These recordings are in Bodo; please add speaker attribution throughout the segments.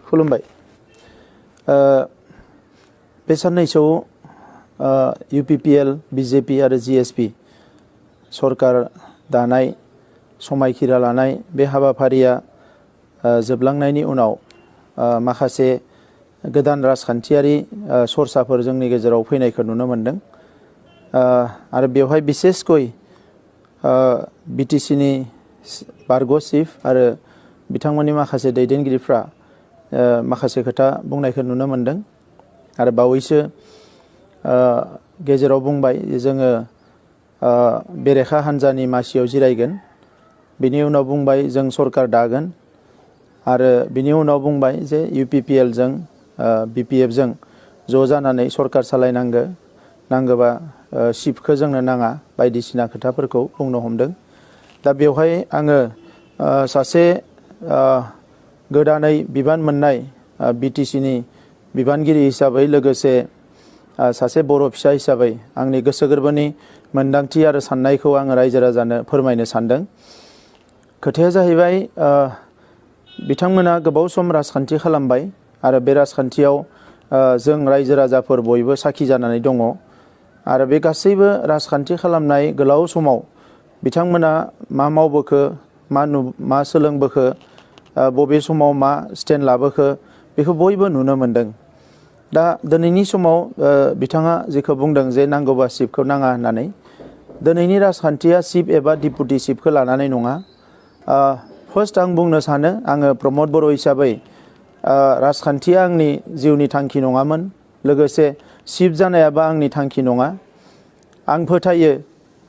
Speaker 1: खुलुमबाय। बे साननैसोआव UPPL, BJP आरो GSP सरकार दानाय समायखिरा लानाय बे हाबाफारिया जोबलांनायनि उनाव माखासे गोदान राजखान्थियारि सरसाफोर जोंनि गेजेराव फैनायखौ नुनो मोनदों। आरो बेवहाय बिसेसकय BTC नि बारग' चिफ आरो बिथांमोननि माखासे दैदेनगिरिफ्रा माखासे खोथा बुंनायखौ नुनो मोनदों। आरो बावैसो गेजेराव बुंबाय जोङो बेरेखा हान्जानि मासियाव जिरायगोन, बिनि उनाव बुंबाय जों सरकार दागोन, आरो बिनि उनाव बुंबाय जे UPPL जों BPF जों ज' जानानै सरकार सालायनांगो, नांगोबा चिफखौ जोंनो नाङा बायदिसिना खोथाफोरखौ बुंनो हमदों। दा बेवहाय आङो सासे गोदानै बिबान मोननाय BTC नि बिबानगिरि हिसाबै लोगोसे सासे बर' फिसा हिसाबै आंनि गोसो गोरबोनि मोन्दांथि आरो साननायखौ आङो रायजो राजानो फोरमायनो सानदों। खोथाया जाहैबाय बिथांमोना गोबाव सम राजखान्थि खालामबाय आरो बे राजखान्थियाव जों रायजो राजाफोर बयबो साखि जानानै दङ। आरो बे गासैबो राजखान्थि खालामनाय गोलाव समाव बिथांमोना मा मावबोखो, मा सोलोंबोखो, बबे समाव मा स्टेन्ड लाबोखो बेखौ बयबो नुनो मोनदों। दा दिनैनि समाव बिथाङा जेखौ बुंदों जे नांगौबा चिफखौ नाङा होननानै, दिनैनि राजखान्थिया चिफ एबा डिपुटि चिफखौ लानानै नङा। फार्स्ट आं बुंनो सानो, आङो प्रमद बर' हिसाबै राजखान्थिया आंनि जिउनि थांखि नङामोन, लोगोसे चिफ जानायाबो आंनि थांखि नङा। आं फोथायो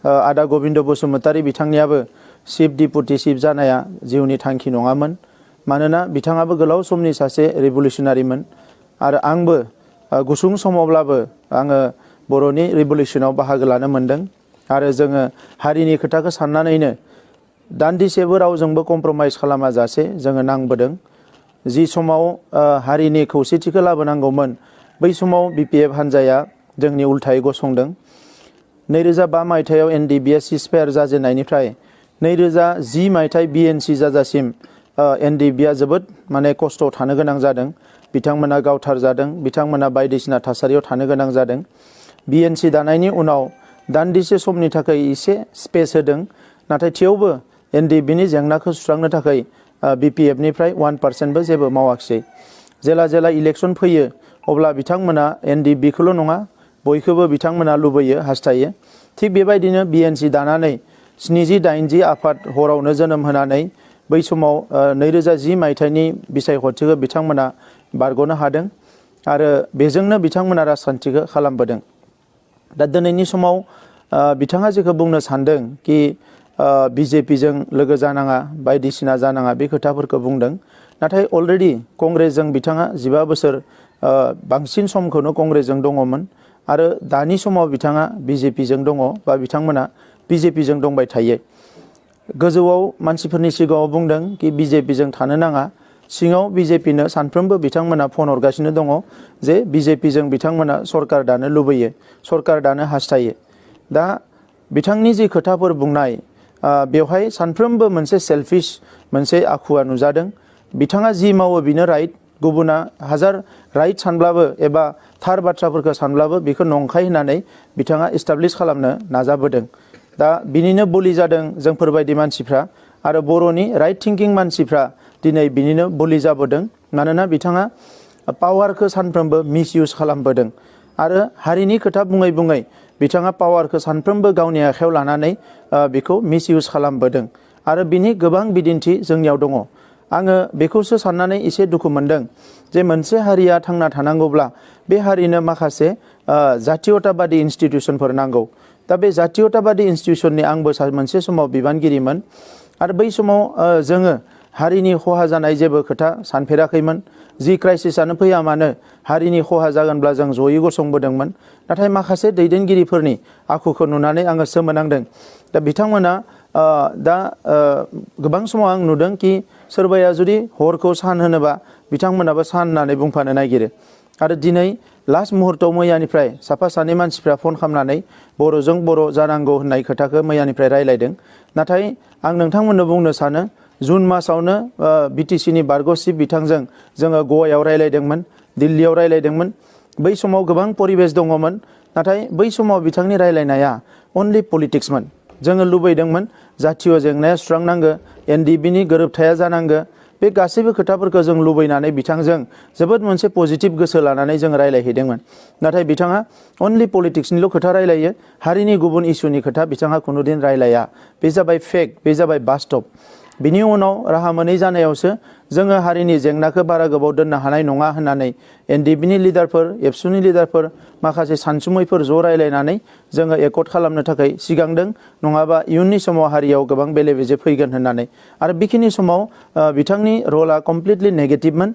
Speaker 1: आदा गबिन्द बसुमतारी बिथांनियाबो चिफ डिपुटि चिफ जानाया जिउनि थांखि नङामोन, मानोना बिथाङाबो गोलाव समनि सासे रिभलिउसनारिमोन आरो आंबो गुसुं समावब्लाबो आङो बर'नि रिभलिउसनाव बाहागो लानो मोनदों। आरो जोङो हारिनि खोथाखौ साननानैनो दान्दिसेबो रावजोंबो कमप्रमाइज खालामाजासे जोङो नांबोदों। जि समाव हारिनि खौसेथिखौ लाबोनांगौमोन बै समाव BPF हान्जाया जोंनि उल्थायै गसंदों। 2005 मायथाइयाव NDBA सिजफायार जाजेननायनिफ्राय 2010 मायथाइ BNC जाजासिम NDBA जोबोद खस्थ'आव थानो गोनां जादों। बिथांमोना गावथारजादों, बिथांमोना बायदिसिना थासारियाव थानो गोनां जादों। BNC दानायनि उनाव दान्दिसे समनि थाखाय एसे स्पेस होदों, नाथाय थेवबो NDBनि जेंनाखौ सुस्रांनो थाखाय BPFनिफ्राय 1%बो जेबो मावाखिसै। जेला इलेक्सन फैयो अब्ला बिथांमोना NDBखौल' नङा बयखौबो बिथांमोना लुबैयो, हास्थायो। थिग बेबायदिनो BNC दानानै 70-80 आफाद हरावनो जोनोम होनानै बै समाव 2010 मायथाइनि बिसायख'थिखौ बिथांमोना बारग'नो हादों आरो बेजोंनो बिथांमोना राजखान्थिखौ खालामबोदों। दा दिनैनि समाव बिथाङा जेखौ बुंनो सानदों कि BJPजों लोगो जानाङा, बायदिसिना जानाङा, बे खोथाफोरखौ बुंदों। नाथाय अलरेडि कंग्रेसजों बिथाङा 15 बोसोर बांसिन समखौनो कंग्रेसजों दङमोन आरो दानि समाव बिथाङा BJPजों दङ बा बिथांमोना BJPजों दंबाय थायो। गोजौआव मानसिफोरनि सिगाङाव बुंदों कि BJPजों थानो नाङा, सिङाव BJPनो सानफ्रोमबो बिथांमोना फन हरगासिनो दङ जे BJPजों बिथांमोना सरकार दानो लुबैयो, सरकार दानो हास्थायो। दा बिथांनि जि खोथाफोर बुंनाय बेवहाय सानफ्रोमबो मोनसे सेल्फिश मोनसे आखुवा नुजादों। बिथाङा जि मावो बिनो राइट, गुबुना हाजार राइट सानब्लाबो एबा थार बाथ्राफोरखौ सानब्लाबो बेखौ नंखाय होननानै बिथाङा इस्टाब्लिश खालामनो नाजाबोदों। दा बिनिनो बोलि जादों जोंफोरबायदि मानसिफ्रा आरो बर'नि राइट थिंकिं मानसिफ्रा दिनै बिनिनो बोलि जाबोदों। मानोना बिथाङा पावारखौ सानफ्रोमबो मिसइउज खालामबोदों आरो हारिनि खोथा बुङै बुङै बिथाङा पावारखौ सानफ्रोमबो गावनि आखायाव लानानै बेखौ मिसइउज खालामबोदों आरो बिनि गोबां बिदिन्थि जोंनियाव दङ। आङो बेखौसो साननानै एसे दुखु मोनदों जे मोनसे हारिया थांना थानांगौब्ला बे हारिनो माखासे जातीयताबादि इन्स्टिटिउसनफोर नांगौ। दा बे जातीयताबादि इन्स्टिटिउसननि आंबो मोनसे समाव बिबानगिरिमोन आरो बै समाव जोङो हारिनि खहा जानाय जेबो खोथा सानफेराखैमोन। जि क्राइसिसआनो फैया मानो हारिनि खहा जागोनब्ला जों जयै गसंबोदोंमोन। नाथाय माखासे दैदेनगिरिफोरनि आखुखौ नुनानै आङो सोमोनांदों। दा बिथांमोना दा गोबां समाव आं नुदों कि सोरबाया जुदि हरखौ सान होनोबा बिथांमोनाबो सान होननानै बुंफानो नागिरो। आरो दिनै लास्ट मुहूर्तआव मैयानिफ्राय साफा सानै मानसिफ्रा फन खालामनानै बर'जों बर' जानांगौ होननाय खोथाखौ मैयानिफ्राय रायलायदों। नाथाय आं नोंथांमोननो बुंनो सानो जुन मासावनो बिटिसिनि बारग' चिफ बिथांजों जोङो गवायाव रायलायदोंमोन, दिल्लीयाव रायलायदोंमोन। बै समाव गोबां परिबेस दङमोन, नाथाय बै समाव बिथांनि रायलायनाया अनलि पलिटिक्समोन। जोङो लुबैदोंमोन जातीय जेंनाया सुस्रांनांगो, एनडिबिनि गोरोबथाया जानांगो। बे गासैबो खोथाफोरखौ जों लुबैनानै बिथांजों जोबोद मोनसे पजिटिभ गोसो लानानै जों रायलायहैदोंमोन। नाथाय बिथाङा अनलि पलिटिक्सनिल' खोथा रायलायो, हारिनि गुबुन इस्युनि खोथा बिथाङा खुनुदिन रायलाया। बे जाबाय फेक्ट, बे जाबाय बास्तब। बिनि उनाव राहा मोनै जानायावसो जोङो हारिनि जेंनाखौ बारा गोबाव दोननो हानाय नङा होननानै एनडिबिनि लिडारफोर, एबसुनि लिडारफोर, माखासे सानसुमैफोर ज' रायलायनानै जोङो एकर्ड खालामनो थाखाय सिगांदों। नङाबा इयुननि समाव हारियाव गोबां बेले बेजे फैगोन होननानै। आरो बेखिनि समाव बिथांनि रला कमप्लिटलि नेगेटिभमोन।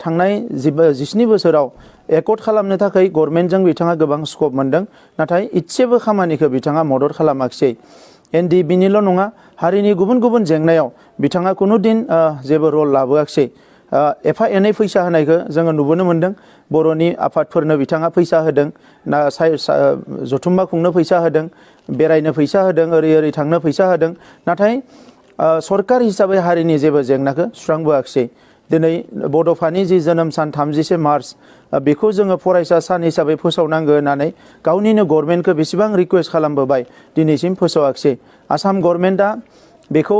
Speaker 1: थांनाय 17 बोसोराव एकर्ड खालामनो थाखाय गभर्नमेन्टजों बिथाङा गोबां स्कप मोनदों, नाथाय इसेबो खामानिखौ बिथाङा मदद खालामाखिसै। एनडिबिनिल' नङा, हारिनि गुबुन गुबुन जेंनायाव बिथाङा खुनुदिन जेबो रल लाबोआखिसै। एफा एनै फैसा होनायखौ जोङो नुबोनो मोन्दों। बर'नि आफादफोरनो बिथाङा फैसा होदों, जथुम्मा खुंनो फैसा होदों, बेरायनो फैसा होदों, ओरै ओरै थांनो फैसा होदों। नाथाय सरकार हिसाबै हारिनि जेबो जेंनाखौ सुस्रांबोआखिसै। दिनै बड'फानि जि जोनोम सान 30 मार्च, बेखौ जोङो फरायसा सान हिसाबै फोसावनांगौ होननानै गावनिनो गभर्नमेन्टखौ बेसेबां रिकुवेस्ट खालामबोबाय, दिनैसिम फोसावाखिसै। आसाम गभर्नमेन्टआ बेखौ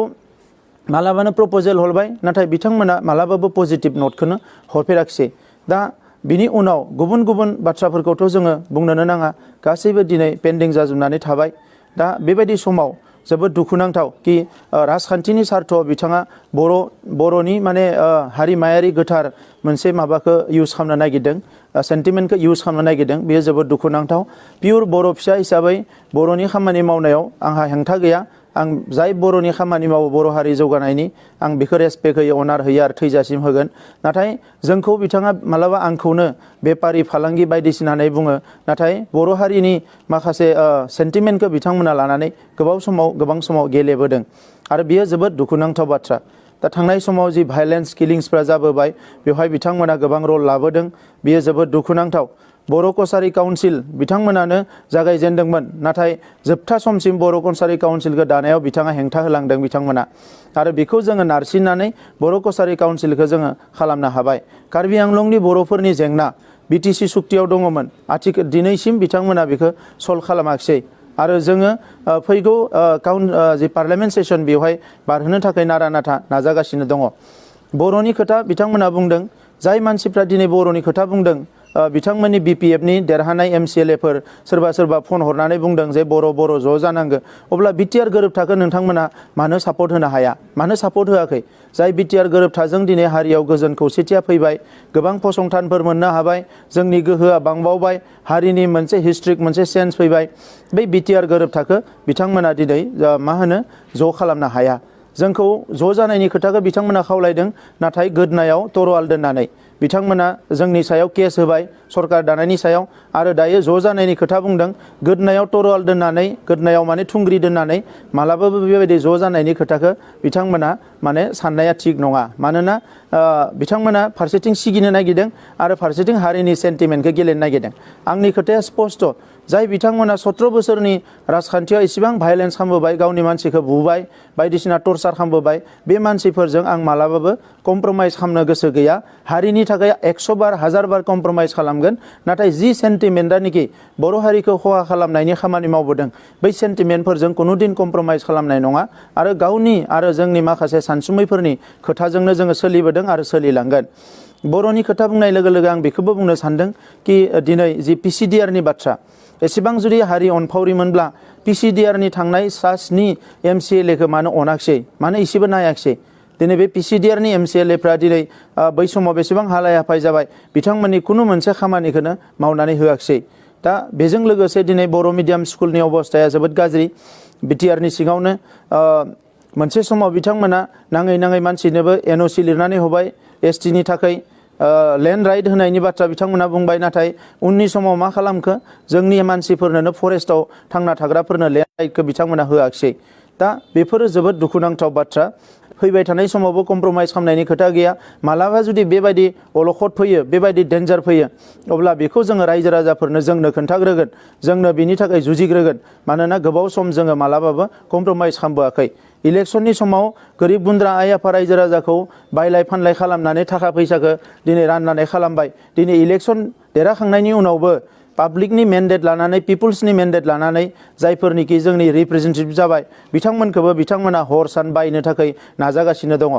Speaker 1: मालाबानो प्रप'जेल हरबाय, नाथाय बिथांमोना मालाबाबो पजिटिभ नटखौनो हरफेराखिसै। दा बिनि उनाव गुबुन गुबुन बाथ्राफोरखौथ' जोङो बुंनोनो नाङा, गासैबो दिनै पेन्डिं जाजोबनानै थाबाय। दा बेबायदि समाव जोबोद दुखुनांथाव कि राजखान्थिनि सार्थआव बिथाङा बर'नि माने हारिमायारि गोथार मोनसे माबाखौ इउज खालामनो नागिरदों, सेन्टिमेन्टखौ इउज खालामनो नागिरदों। बेयो जोबोद दुखुनांथाव। पियर बर' फिसा हिसाबै बर'नि खामानि मावनायाव आंहा हेंथा गैया। आं जाय बर'नि खामानि मावो, बर' हारि जौगानायनि, आं बेखौ रेसपेक्ट होयो, अनार होयो आरो थैजासिम होगोन। नाथाय जोंखौ बिथाङा मालाबा आंखौनो बेपारि फालांगि बायदिसिना होननानै बुङो, नाथाय बर' हारिनि माखासे सेन्टिमेन्टखौ बिथांमोना लानानै गोबां समाव गेलेबोदों आरो बियो जोबोद दुखुनांथाव बाथ्रा। दा थांनाय समाव जि भायलेन्स किलिंसफ्रा जाबोबाय, बेवहाय बिथांमोना गोबां रल लाबोदों। बियो जोबोद दुखुनांथाव। बर' कसारि काउन्सिल बिथांमोनानो जागायजेनदोंमोन, नाथाय जोबथा समसिम बर' कसारि काउन्सिलखौ दानायाव बिथाङा हेंथा होलांदों बिथांमोना। आरो बेखौ जोङो नारसिननानै बर' कसारि काउन्सिलखौ जोङो खालामनो हाबाय। कार्बि आंलंनि बर'फोरनि जेंना बिटिसि सुक्तियाव दङमोन, दिनैसिम बिथांमोना बेखौ सल्भ खालामाखिसै। आरो जोङो फैगौ जि पार्लियामेन्ट सेसन बेवहाय बारहोनो थाखाय नारा नाथा नाजागासिनो दङ। बर'नि खोथा बिथांमोना बुंदों, जाय मानसिफ्रा दिनै बर'नि खोथा बुंदों, बिथांमोननि बिपिएफनि देरहानाय एमसिएलएफोर सोरबा फोन हरनानै बुंदों जे बर' ज' जानांगौ। अब्ला बिटिआर गोरोबथाखौ नोंथांमोना मानो सापर्ट होनो हाया, मानो सापर्ट होआखै? जाय बिटिआर गोरोबथाजों दिनै हारियाव गोजोन खौसेथिया फैबाय, गोबां फसंथानफोर मोननो हाबाय, जोंनि गोहोआ बांबावबाय, हारिनि मोनसे हिस्ट्रिक मोनसे सेन्स फैबाय। बै बिटिआर गोरोबथाखौ बिथांमोना दिनै ज' खालामनो हाया। जोंखौ ज' जानायनि खोथाखौ बिथांमोना खावलायदों, नाथाय गोदनायाव तरवाल दोननानै बिथांमोना जोंनि सायाव केस होबाय, सरकार दानायनि सायाव। आरो दायो ज' जानायनि खोथा बुंदों, गोदनायाव तरवाल दोननानै, गोदनायाव माने थुंग्रि दोननानै मालाबाबो बेबायदि ज' जानायनि खोथाखौ बिथांमोना माने साननाया थिग नङा। मानोना बिथांमोना फारसेथिं सिगिनो नागिरदों आरो फारसेथिं हारिनि सेन्टिमेन्टखौ गेलेनो नागिरदों। आंनि खोथाया स्पस्ट, जाय बिथांमोना 17 बोसोरनि राजखान्थियाव इसेबां भायलेन्स खालामबोबाय, गावनि मानसिखौ बुबाय, बायदिसिना टर्चार खालामबोबाय, बे मानसिफोरजों आं मालाबाबो कमप्रमाइज खालामनो गोसो गैया। हारिनि थाखाय 100 बार 1000 बार कमप्रमाइज खालामगोन। नाथाय जि सेन्टिमेन्टआनोखि बर' हारिखौ खहा खालामनायनि खामानि मावबोदों, बै सेन्टिमेन्टफोरजों कुनुदिन कमप्रमाइज खालामनाय नङा। आरो गावनि आरो जोंनि माखासे सानसुमैफोरनि खोथाजोंनो जोङो सोलिबोदों आरो सोलिलांगोन। बर'नि खोथा बुंनाय लोगो लोगो आं बेखौबो बुंनो सानदों कि दिनै जि पिसिडिआरनि बाथ्रा, एसेबां जुदि हारि अनफावरिमोनब्ला पिसिडिआरनि थांनाय 7 एमसिएलएखौ मानो अनाखिसै, मानो इसेबो नायाखिसै? दिनै बे पिसिडिआरनि एमसिएलएफ्रा दिनै बै समाव बेसेबां हालाय हाफाय जाबाय, बिथांमोननि खुनु मोनसे खामानिखौनो मावनानै होआखिसै। दा बेजों लोगोसे दिनै बर' मिडियाम स्कुलनि अबस्थाया जोबोद गाज्रि। बिटिआरनि सिङावनो मोनसे समाव बिथांमोना नाङै मानसिनोबो एनअसि लिरनानै होबाय एसटिनि थाखाय, लेन्ड राइट होनायनि बाथ्रा बिथांमोना बुंबाय। नाथाय उननि समाव मा खालामखो, जोंनि मानसिफोरनो फरेस्टआव थांना थाग्राफोरनो लेन्ड राइटखौ बिथांमोना होआखिसै। दा बेफोरो जोबोद दुखुनांथाव बाथ्रा। फैबाय थानाय समावबो कमप्रमाइज खालामनायनि खोथा गैया। मालाबा जुदि बेबायदि अलखद फैयो, बेबायदि डेन्जार फैयो, अब्ला बेखौ जोङो रायजो राजाफोरनो जोंनो खोन्थाग्रोगोन, जोंनो बिनि थाखाय जुजिग्रोगोन। मानोना गोबाव सम जोङो मालाबाबो कमप्रमाइज खालामबोआखै। इलेक्शननि समाव गोरिब गुन्द्रा आइ आफा रायजो राजाखौ बायलाय फानलाय खालामनानै थाखा फैसाखौ दिनै राननानै खालामबाय। दिनै इलेक्शन देरहाखांनायनि उनावबो पाब्लिकनि मेन्डेट लानानै पिपुल्सनि मेन्डेट लानानै जायफोरनिखि जोंनि रिप्रेजेन्टेटिभ जाबाय बिथांमोनखौबो बिथांमोना हर सान बायनो थाखाय नाजागासिनो दङ।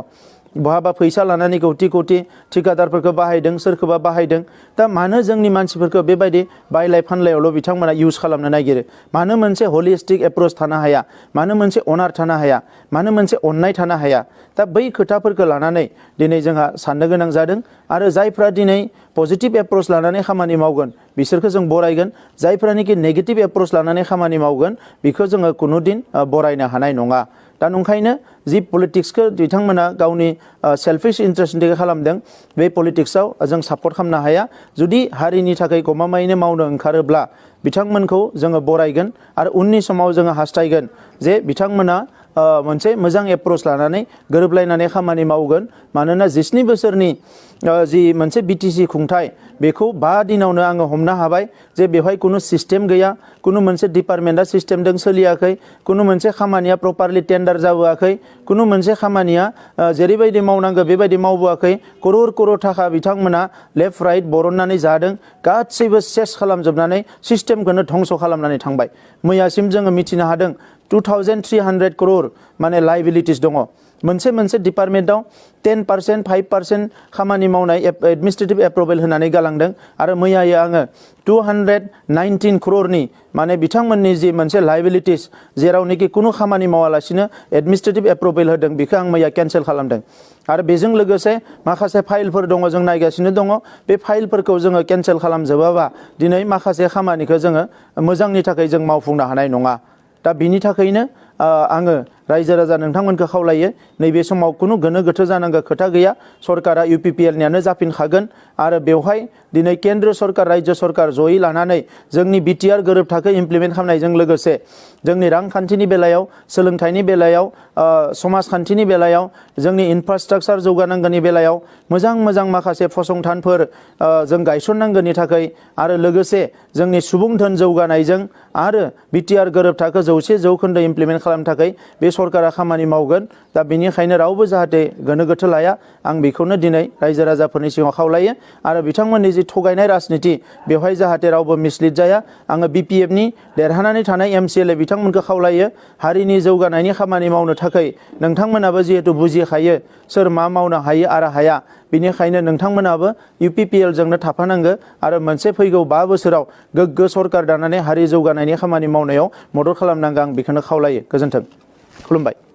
Speaker 1: बहाबा फैसा लानानै कौटि कौटि ठिकादारफोरखौ बाहायदों, सोरखौबा बाहायदों। दा मानो जोंनि मानसिफोरखौ बेबायदि बायलाय फानलायावल' बिथांमोना इउज खालामनो नागिरो? मानो मोनसे हलिस्टिक एप्रोच थानो हाया? मानो मोनसे अनार थानो हाया? मानो मोनसे अननाय थानो हाया? दा बै खोथाफोरखौ लानानै दिनै जोंहा साननो गोनां जादों। आरो जायफ्रा दिनै पजिटिभ एप्रोच लानानै खामानि मावगोन बिसोरखौ जों बरायगोन। जायफ्रानिकि नेगेटिभ एप्रोच लानानै खामानि मावगोन बेखौ जोङो कुनुदिन बरायनो हानाय नङा। दा नंखायनो जि पलिटिक्सखौ बिथांमोना गावनि सेल्फिश इन्टारेस्टनि थाखाय खालामदों बे पलिटिक्सआव जों सापर्ट खालामनो हाया। जुदि हारिनि थाखाय गमामायैनो मावनो ओंखारोब्ला बिथांमोनखौ जोङो बरायगोन आरो उननि समाव जोङो हास्थायगोन जे बिथांमोना मोनसे मोजां एप्रोच लानानै गोरोबलायनानै खामानि मावगोन। मानोना 19 बोसोरनि जि मोनसे बिटिसि खुंथाय बेखौ 5 दिनावनो आङो हमनो हाबाय जे बेवहाय कुनु सिस्टेम गैया, कुनु मोनसे डिपार्टमेन्टआ सिस्टेमजों सोलियाखै, कुनु मोनसे खामानिया प्रपारलि टेन्डार जाबोआखै, कुनु मोनसे खामानिया जेरैबायदि मावनांगौ बेबायदि मावबोआखै। करोड़ करोड़ थाखा बिथांमोना लेफ्ट राइट बरननानै जादों। गासैबो सेस खालामजोबनानै सिस्टेमखौनो धंस खालामनानै थांबाय। मैयासिम जोङो मिथिनो हादों 2300 करोड़ माने लाइबिलिटिस दङ। मोनसे मोनसे डिपार्टमेन्टआव 10% 5% खामानि मावनाय एडमिनिस्ट्रेटिभ एप्रुभेल होनानै गालांदों। आरो मैयायै आङो 219 करोड़नि माने बिथांमोननि जि मोनसे लाइबिलिटिस जेरावनोखि कुनु खामानि मावालासिनो एडमिनिस्ट्रेटिभ एप्रुभेल होदों बेखौ आं मैया केन्सेल खालामदों। आरो बेजों लोगोसे माखासे फाइलफोर दङ जों नायगासिनो दङ। बे फाइलफोरखौ जोङो केन्सेल खालामजोबाबा दिनै माखासे खामानिखौ जोङो मोजांनि थाखाय जों मावफुंनो हानाय नङा। दा बिनि थाखायनो आङो रायजो राजा नोंथांमोनखौ खावलायो नैबे समाव कुनु गोनो गोथो जानांगौ खोथा गैया। सरकारा UPPLनियानो जाफिनखागोन आरो बेवहाय दिनै केन्द्र सरकार रायजो सरकार जयै लानानै जोंनि BTR गोरोबथाखौ इमप्लिमेन्ट खालामनायजों लोगोसे जोंनि रांखान्थिनि बेलायाव, सोलोंथाइनि बेलायाव, समाजखान्थिनि बेलायाव, जोंनि इनफ्रास्ट्राक्चार जौगानांगौनि बेलायाव मोजां मोजां माखासे फसंथानफोर जों गायसननांगौनि थाखाय आरो लोगोसे जोंनि सुबुं धोन जौगानायजों आरो BTR गोरोबथाखौ 100% इमप्लिमेन्ट खालामनो थाखाय बे सरकारा खामानि मावगोन। दा बेनिखायनो रावबो जाहाथे गोनो गोथो लाया आं बेखौनो दिनै रायजो राजाफोरनि सिगाङाव खावलायो। आरो बिथांमोननि जि थगायनाय राजनिति बेवहाय जाहाथे रावबो मिसलिड जाया आङो BPFनि देरहानानै थानाय MCLA बिथांमोनखौ खावलायो हारिनि जौगानायनि खामानि मावनो थाखाय नोंथांमोनाबो जिहेतु बुजिखायो सोर मा मावनो हायो आरो हाया। बेनिखायनो नोंथांमोनाबो UPPLजोंनो थाफानांगौ आरो मोनसे फैगौ 5 बोसोराव गोग्गो सरकार दानानै हारि जौगानायनि खामानि मावनायाव मदद खालामनांगौ आं बेखौनो खावलायो। गोजोन्थों। खुलुमबाय।